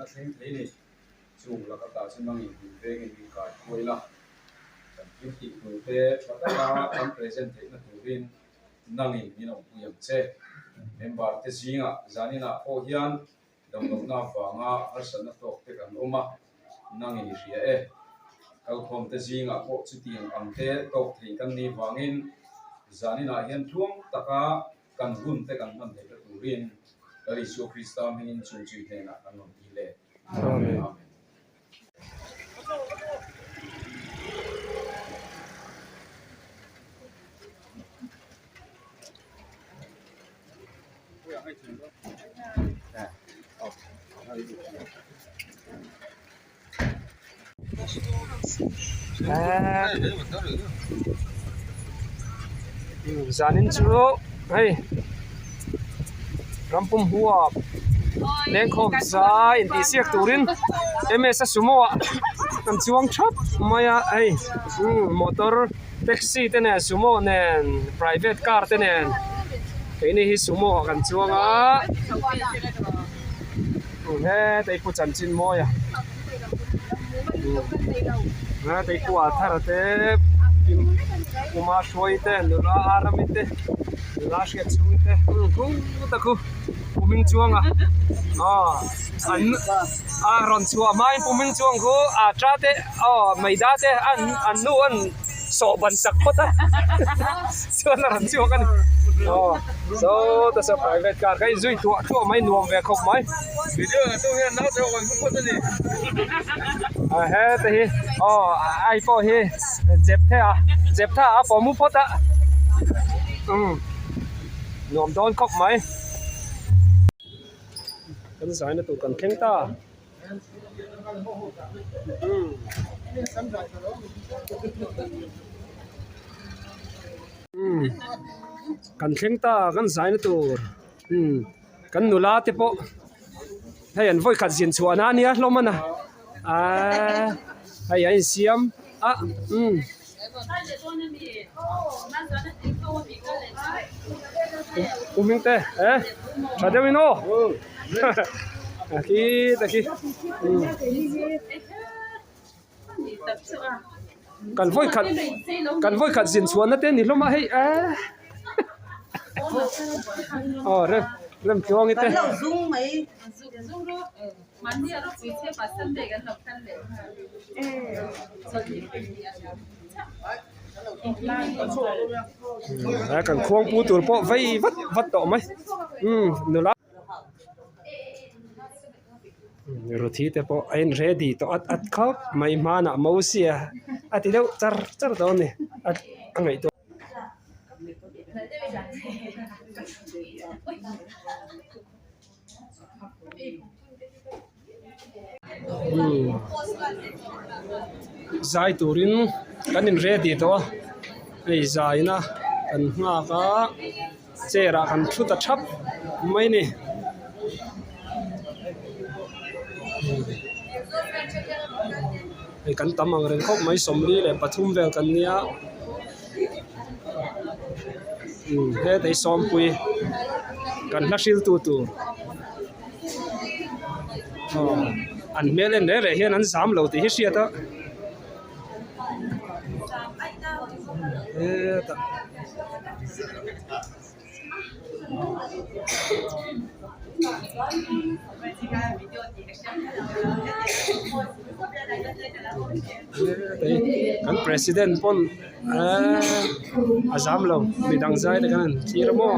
Harsatna thleng thei ni. Chung laka tah chu nangin min vengin min kai khuai la. Kan thil tih tur te tha taka kan present theihna turin nangin min awmpui ang che. Member te zingah zaninah pawh hian damlohna avanga harsatna tawk te kan awm a, nangin i hria e. Kalkhawm te zingah pawh chutiang ang te tawk thei kan nih vangin zaninah hian tluang taka kan hun te kan hman theihna turin Lal Isua Krista hmingin chung chui hnenah kan rawn ti le. Amen. Zanin chu hei rampum huap lengkhawm zai intih siak turin ms a sumo ah an chuang thap mai a hei motor taxi te nen sumo nen private car te nen keini hi sumo ah kan chuang a. He tei pu chanchin mawi a he tei pu ah thar te puma hruai te nula arami te nula hriat chhung te khu ta khu pu hming chuang a aw an a rawn chhuah hmain pu hming chuang khu a ta te aw maida te an an nu an sawh ban sak phawt a chuan a rawn chhuak a ni aw saw ta saw private car kha inzui thuah thuah mai nuam ve khawp mai a heta hi aw ai pawh hi zep the a zep tha a pawh mu phawt a umm nuam dawn khawp mai kan zaina tur kan thleng ta. Kan thleng ta kan zaina tur kan nula te pawh hei an vawikhat zin chhuah na ania hlawm a na aaa hei a insiam a umm. U Hmingte e tha deuh in aw a khi ta khi kan vawi khat kan vawi khat zin chhuahna te a ni hlawm a hei e aw rem rem tluangi te. A kan khuang pu tur pawh vei vat vat tawh mai umm nula ruthi te pawh a in ready tawh at at khawp mai hmanah mosia a ti deuh char char tawh a ni a ngaihtuah. Zai turin kan in ready tawh a hei zaina kan nghak a chair ah kan thu ta thap mai a ni. Hei kan tam ang reng khawp mai 43 vel kan nia hetah hi sawmpui kan hla hriltu tur aw an hmel en reng reng hian an zam lo tih hi hriat a hetah. Kan president pawn eee a zam lo midang zai te khan an thlir a maw.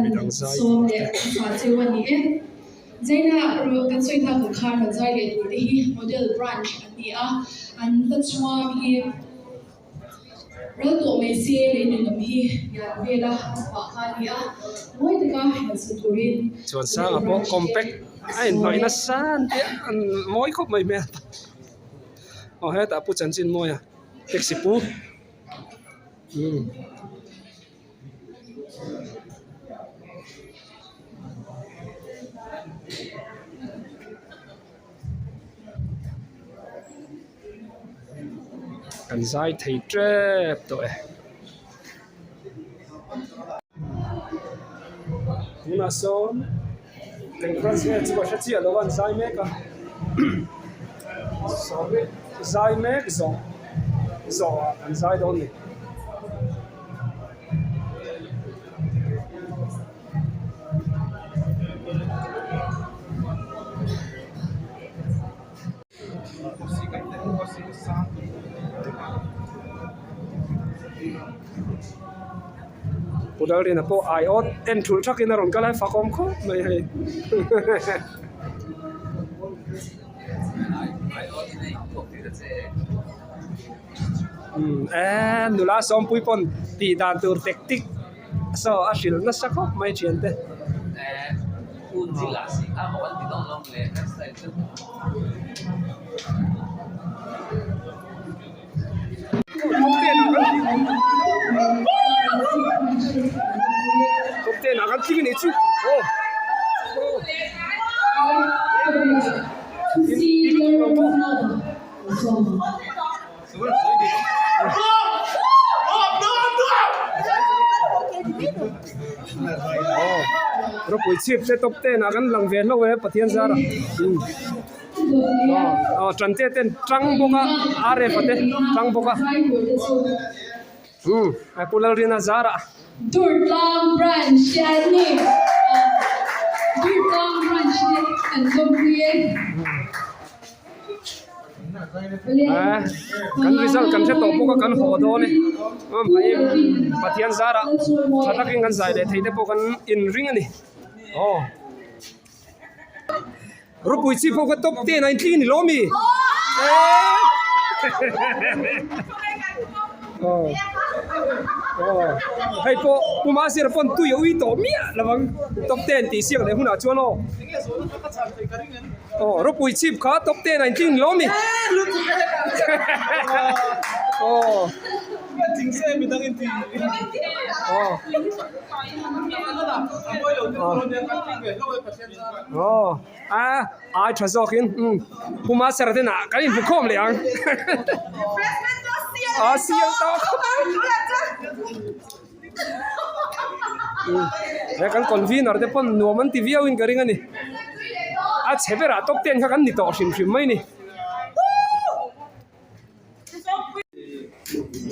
Midang zai tur te. Zaina rawh kan sawi tak ang khan rawn zai leh tur te hi model branch an ni a, an hla chhuang hi ral tawh mai se lei ninawm hi lian vela an chhuah kha a ni a, mawi taka rawn sa turin Chuan sangah pawh compact a inhnawih nasa an tia an mawi khawp mai hmel aw hetah pu chanchin mawi a taxi pu umm. Kan zai thei tep tawh e. Tunah sawn eng branch nge chu ka hre chiah lo a an zai mek a sawmi zai mek zawh zawhah an zai dawn a ni. Pu Lalrina pawh ai awt en thulh thakin a rawn kal a fakawm khawp mai hei. Eee nula sawmpui pawn tih dan tur tactic saw a hrilh nasa khawp mai thiante. Top ten ah kan tling anih chu aw aw ropui chhip te top ten ah kan lang ve hlauh e Pathian zara aw tante ten tang bawk a rf a te tang bawk a umm a pu Lalrina zara. Durtlang branch te an ni. Durtlang branch te kan lawmpui e. Kan result kan hre tawh bawk a kan haw dawn e Pathian zara tha takin kan zai leh thei te pawh kan inring a ni aw. Ropui chi pawh kha top ten a intling a ni lawm mi? Aw aw hei pawh Pu Masira pawn tui a ui tawh miah lo ang top ten tih siak leh hunah chuan aw aw ropui chhip kha top ten a intling a ni lawm mi? Aw aw Aw a ai tha zawkin umm Pu Master te nah kan inhmu khawm leh ang a sial ta khawp mai umm he kan convener te pawn nuam an ti viau in ka ring a ni a chhe berah top ten kha kan ni tawh hrim hrim mai a ni.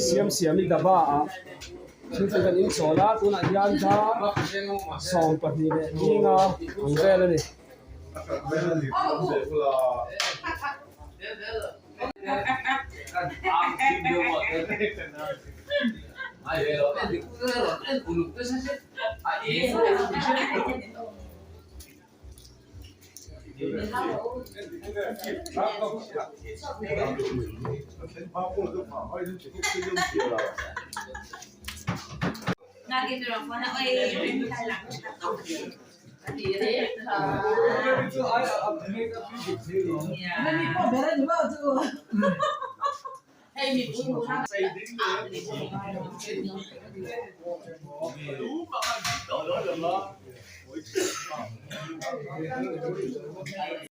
Siam siam i daba ah thil chu kan inchawl a tunah hian dar 12 leh zinga ang vel a ni.